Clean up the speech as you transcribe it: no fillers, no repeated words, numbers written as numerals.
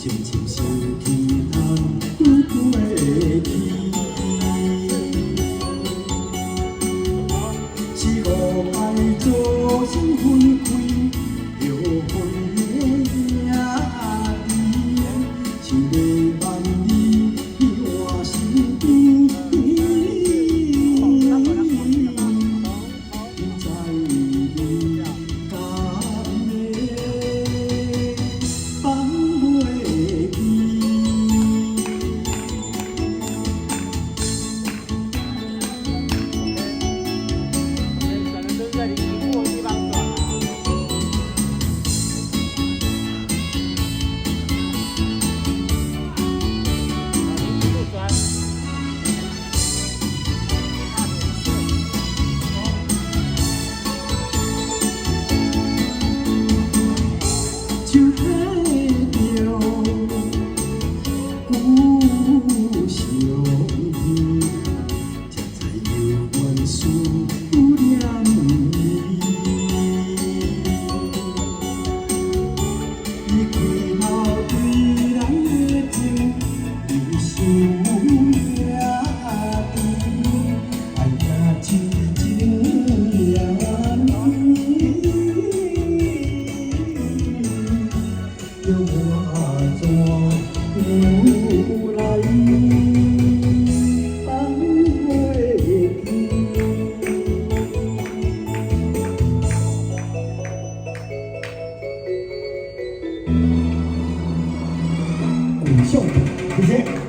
深深想起通拄過去。是我愛做心分開，後悔的影子，想欲萬里你我身邊。不知你敢會放袂記。轉的就是在離屏幕的地方轉啊。離屏幕轉。手提著舊相片，才知猶原思念伊。伊開口對人的情，你想遐甜，愛若像情綿綿，叫我怎又來放袂記？鼓相片，謝謝。